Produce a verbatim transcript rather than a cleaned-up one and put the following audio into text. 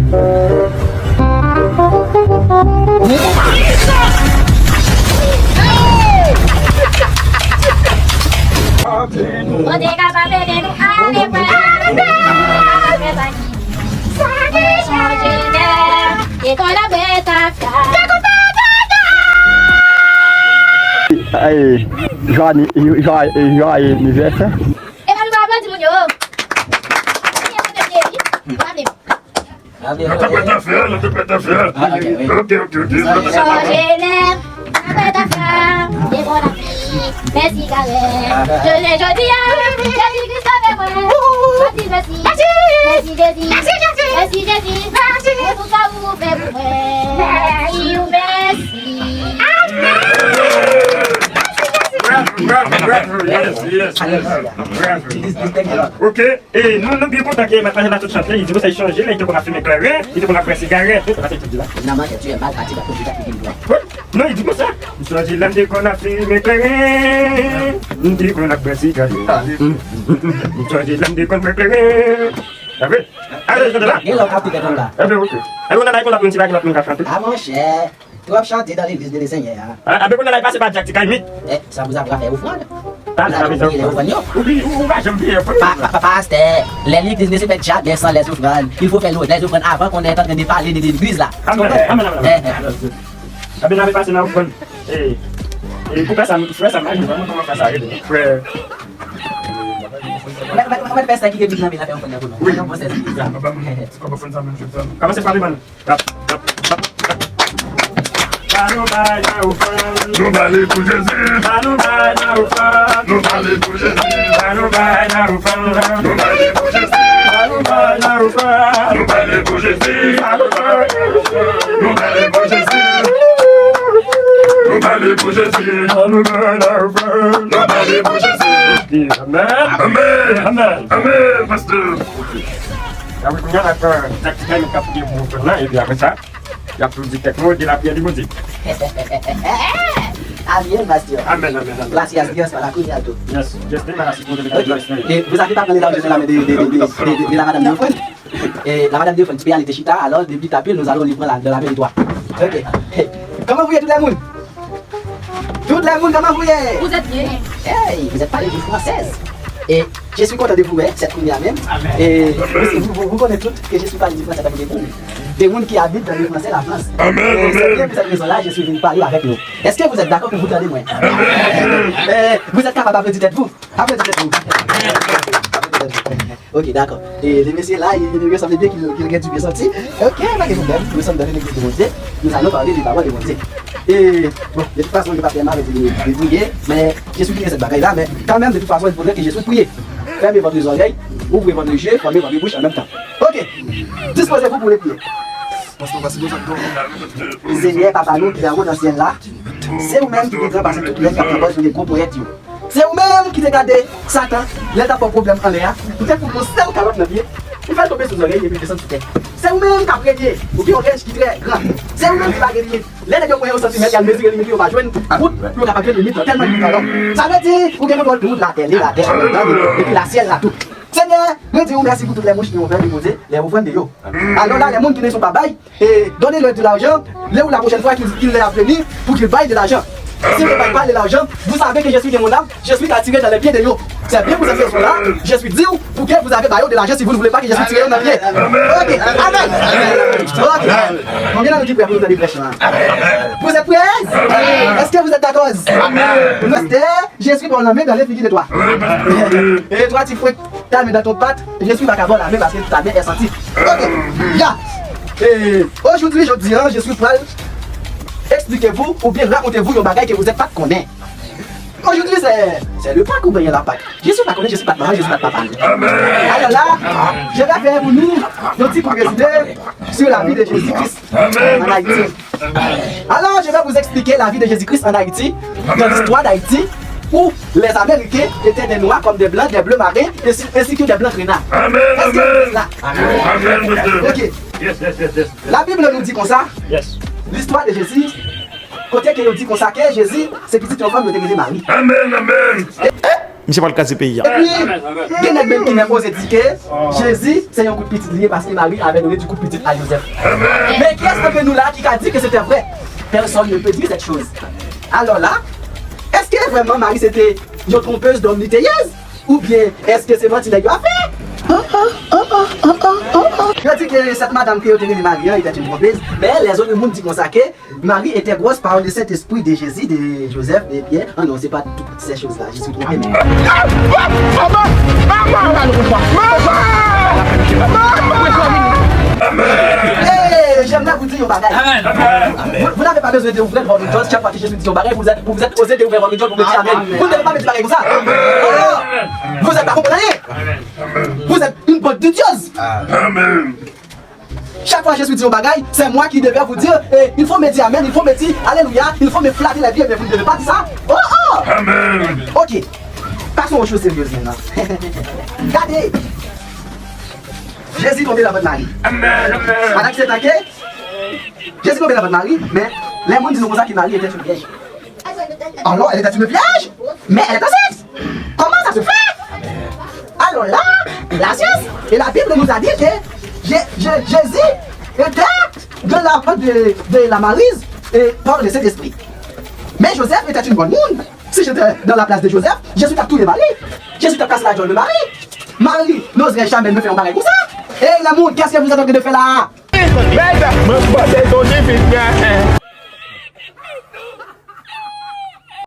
Mwen te ka pa pede nou ale wè. Sa te chanje lè. E kon la bwè tafya. Ay, jwa ni-, jwa, jwa anivèsè. E pa nou pa aplodi moun yo. Mwen te pye, wi. Mwen te pye. Nan te pèt afè, nan te pèt afè. Ok, ok, ok. Chanje lè, nan pèt afè, e bon lavi. Mèsi garè. Jounen jodi a, Jezi Kris sove mwen. Mèsi, mèsi. Mèsi Jezi. Mèsi Jezi. Mèsi Jezi. Mèsi pou tout sa ou fè pou mwen. Mèsi, mèsi. Bravo, bravo, bravo. Yes, yes, yes. Bravo. Ok. E nou, nou byen kontan ke Mèt Lanjè Latou chante, li di konsa li chanje, lè li te konn ap fimen kleren, li te konn ap bwè sigarèt, tout sa, se tout di la. Nan manke tire bal, pati ba konjika ki vin dwat. Non, li di konsa, m sonje lè m te konn ap fimen kleren, m te konn ap bwè sigarèt. M sonje lè m te konn bwè kleren. Sa vre? Ale, chante la. Gen lè w ka pike tonba. Ebyen, ok. Ebyen, nou la, nou la, nou ti bagay, nou ka chante. A, monchè. Twòp chante dan legliz de Lesenyè a. A, abe kounye a la, li pase pa Dyak ti kay mit. E, sa pou sa pou fè ofrann. Sa, sa vle di ofrann yo. Ou, ou, ou pa janm peye ofrann. Pa, pa, pa, pastè, lè legliz ne se fait jamais sans les offrandes. Il faut faire les offrandes avant qu'on est en train de parler de, de l'église là. Amèn, amèn, amèn, amèn. Eh, eh. Abe, n a pase nan ofrann. E, e, pou fè sa, frè sa, m pa janm konn kòman fè sa rele. Frè. Mwen, mwen, mwen, pastè ki te vin nan men la fè ofrann nan pou nou. Wi. Mwen, mwen, pastè. Kòman ofrann sa menm, jodi a? Kòmanse pa li, man. Ba nou bay nan ofrann. Nou ba li pou Jezi. Ba nou bay nan ofrann. Nou ba li pou Jezi. Ba nou bay nan ofrann. Nou ba li pou Jezi. Ba nou bay nan ofrann. Nou ba li pou Jezi. Ba nou bay nan ofrann. Nou ba li pou Jezi. Nou ba li pou Jezi. Ba nou bay nan ofrann. Nou ba li pou Jezi. Amèn. Amèn. Amèn. Amèn, pastè. Apre kounye a, n ap pran taktik la, nou ka fouye pou ofrann nan, epi apre sa, Y ap tou di kèk mo de lapriyè di Bondye. Amèn, pastè. Amèn, amèn, amèn. Gracias, Dios, para cuidado. Yes, Dios te mara si kontre. Ok. E, vous avez pas pris l'argent de la, de, de la madame de l'offrande? E, la madame de l'offrande, ti pe ale te chita, alors, depi tapil, nous allons lui prendre la, de la main de toi. Ok. Comment vous êtes, tout le monde? Tout le monde, comment vous êtes? Vous êtes bien. Hey, vous êtes pas les françaises. Et je suis content de vous, hein, cette première même. Amen. Et vous, vous, vous connaissez tous que je suis pas du français, ça veut dire vous. Des gens qui habitent dans le français, la France. Amen, amen. Et c'est bien pour cette raison-là, je suis venu parler avec nous. Est-ce que vous êtes d'accord pour vous tendre, moi? Amen. Euh, vous êtes capable d'applaudir tête vous? Applaudissez tête vous. Ok, d'accord. E le mesye la, li, li sanble byen ki, ki gen ti byen santi. Ok, pa gen pwoblèm. Nous sommes dans l'église de Bondye. Nous allons parler de parole de Bondye. E, bon, de toute façon, je vais faire mal de, de prier, mais je suis prié cette bagaille-là, mais quand même, de toute façon, il faudrait que je suis prié. Fermez votre oreille, ouvrez votre yeux, fermez votre bouche en même temps. Ok. Disposez-vous pour les prières. Senyè, Papa nou ki anwo nan syèl la, se ou menm ki pi gran pase tout lèt k ap pran pòz pou de gwo ponyèt yo. Se ou menm ki te gade Satan lè l t ap fè yon pwoblèm anlè a, poutèt ou gen yon sèl kalòt nan pye, ou fè l tonbe sou zòrèy epi l desann sou tè. Se ou menm k ap revye, ou gen yon rèj ki trè gran. Se ou menm ki pa gen limit. Lè nèg yo pran yon santimèt, y al mezire limit li, yo pa jwenn bout pou yo kapab jwenn limit lan, tèlman limit lan long. Sa vle di, ou gen kontwòl tout latè, li latè, anndan li, epi lasyèl la tou. Senyè, mwen di ou mèsi pou tout lè mouch ki ouvè, li poze lè ofrann de yo. Alò la, lè moun ki ne sont pas bay, et donnez-leur de l'argent, là où la prochaine fois qu'il qu'il leur a venu, pour qu'ils baillent de l'argent. Si vous ne baillez pas de l'argent, vous savez que je suis de mon âme, je suis attiré dans les pieds de yo. C'est bien pour cette raison-là, je suis dit pour que vous avez baillé de l'argent si vous ne voulez pas que je suis tiré dans les pieds. Ok, amen. Ok. Konbyen nan nou ki prè pou nou tande prèch lan? Vous êtes prêts? Est-ce que vous êtes d'accord? Pastè, je suis bon, la main dans les figures de toi. Et toi, tu fouettes ta main dans ton pâte, je suis vagabond la main parce que ta main est sentie. Ok, ya. E, aujourd'hui, jodi a, je suis pral expliquer vous ou bien raconter vous yon bagay ke vous êtes pa t konnen. Aujourd'hui, c'est, c'est le Pâques ou bien la Pâques? Je suis pa konnen, je suis pa t manman, je suis pa t papa. Amen. Alors là, je vais faire pour nous un petit court résumé sur la vie de Jésus-Christ en Haïti. Alors, je vais vous expliquer la vie de Jésus-Christ en Haïti, dans l'histoire d'Haïti, où les Américains étaient des Noirs comme des Blancs, des Bleus marins, ainsi, ainsi que des Blancs renards. Amen, amen. Amen, pastè. Ok. Yes, yes, yes, yes. La Bible nous dit comme ça, l'histoire de Jésus, kote ke yo di konsa ke Jezi se pitit yon fanm yo te rele Mari. Amen, amen. E, e, Misye pral kraze peyi a. Epi, gen nèg menm ki menm oze di ke Jezi se yon kout pitit li ye paske Mari avè done di kout pitit a Jozèf. Men kiyès antre nou la ki ka di ke se te vrè? Personne ne peut dire cette chose. Alò la, èske vrèman Mari se te yon trompez dòm li te ye? Oubyen èske se manti nèg yo ap fè? Yo di ke cette madame ke yo te rele Mari an était une trompez, men lèzòt moun di konsa ke Marie était grosse par le Saint-Esprit de Jésus, de Joseph, de Pierre. Ah non, c'est pas toutes ces choses-là, je suis trompé, mais... Hey, j'aimerais vous dire un bagage. Vous, vous n'avez pas besoin de ouvrir votre gueule chaque fois que Jésus dit un bagage, vous êtes, vous êtes osé d'ouvrir votre gueule pour me dire amen. Vous ne devez pas me dire pareil comme ça. Ah, vous êtes pas comprenez. Vous êtes une bande d'idiots. Chak fwa Jezi di yon bagay, c'est moi qui devais vous dire, eh, il faut me dire amen, il faut me dire alléluia, il faut me flatter les pieds, mais vous ne devez pas dire ça. Oh, oh! Ok. Passons aux choses sérieuses maintenant. Gade! Jezi tonbe nan vant Mari. Pandan ki se tan ke Jezi tonbe nan vant Mari, men lè moun di nou konsa ke Mari était une vierge. Alors, elle était une vierge, mais elle est enceinte. Comment ça se fait? Alors là, la science et la Bible nous a dit que Jé- Jé- Jésus était de la, de, de la Marie et par le Saint-Esprit. Mais Joseph était une bonne monde. Si j'étais dans la place de Joseph, Jezi t ap touye Mari. Jezi t ap kase la gueule de Mari. Mari n'oserait jamais me faire un bagay konsa. Hey, le monde, qu'est-ce que vous êtes en train de faire là? Mèd, mwen pote ton ti fi byen.